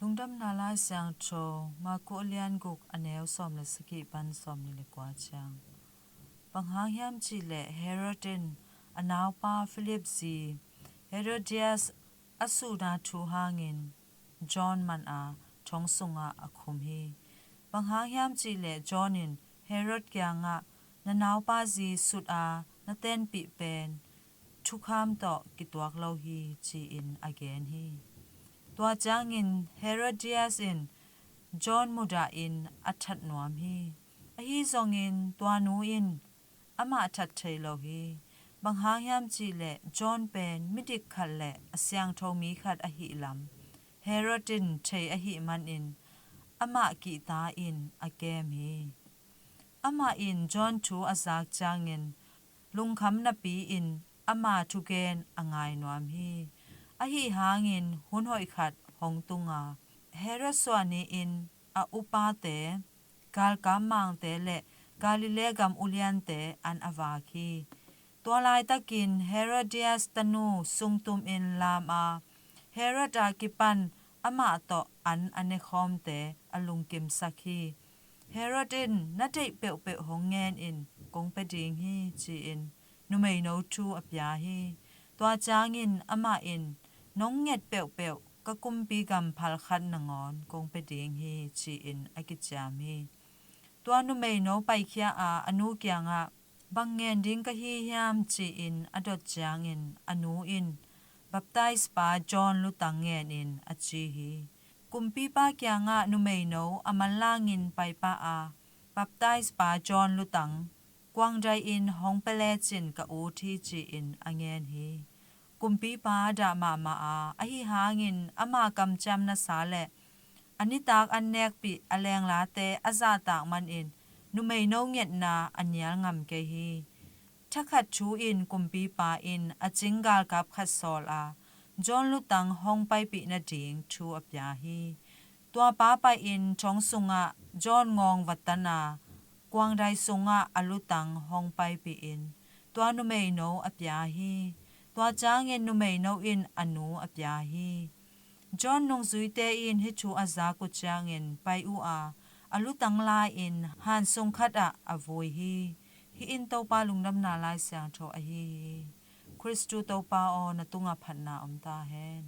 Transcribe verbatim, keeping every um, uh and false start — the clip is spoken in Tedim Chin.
Lungdamna Lai Siangtho, Marku a lian guk, a neu sawm le sagih pan sawmnih le kua ciang. Bang hang hiam cih leh Herod in a naupa Philip zi Herodias a suhna thu hangin John man a thong sungah a khum hi. Bang hang hiam cih leh John in Herod kiangah, "Na naupa zi sut a na tenpih pen thukham tawh kituak lo hi," ci-in a gen hi. Tua ciangin Herodias in John mudah in a that nuam hi. Ahi zongin tua nu in amah that thei lo hi. Bang hang hiam cih leh John pen midik khat le a siangtho mi khat ahih lam Herod in thei ahih manin amah kihta in a kem hi. Amah in John thu a zak ciangin lungkham napi-in ama thugen a ngai nuam hi. Ahi hangin hun hoih khat hong tung a, Herod suah ni-in a upate, galkap mangte le Galilee gam uliante an a vak hi. Tua laitakin Herodias tanu sungtumin lam a, Herod a kipan amah tawh an a nekhawmte a lungkimsak hi. Herod in, "Na deih peuhpeuh hong ngen in, kong pia ding hi," ci-in numeino thu a pia hi. Tua ciangin amah in, "Nong nget peuhpeuh ka kumpi gam phalkhat nangawn kong pia ding hi," ci-in a kiciam hi. Tua numeino paikhia a, a nu kiangah, "Bang ngen ding ka hi hiam?" ci-in a dot ciangin a nu in, "Baptize pa John lutang ngen in," a ci hi. Kumpipa kiangah numeino a manlangin paipah a, "Baptize pa John lutang kuangdai-in hong pia lecin ka ut hi," ci-in a ngen hi. Kumpipa dah mahmah a, ahi hangin ama kamciamna sa le a nitak an nekpih a lenglate a zahtak manin numeino ngetna a nial ngam kei hi. Thakhat thu-in kumpipa in a cing galkap khat sawl a, John lutang hong paipih nading thu a pia hi. Tua pa pai-in thong sungah John ngawng va tan a, kuangdai sungah a lutang hong paipih in tua numeino a pia hi. Tua ciangin numeino in a nu a pia hi. John nungzuite in hih thu a zak uh ciangin pai uh a, a lutang la-in han sung khatah a vui hi. Hih in Topa Lungdamna Lai Siangtho ahi hi. Khristu Topa aw, na tungah phatna om ta hen.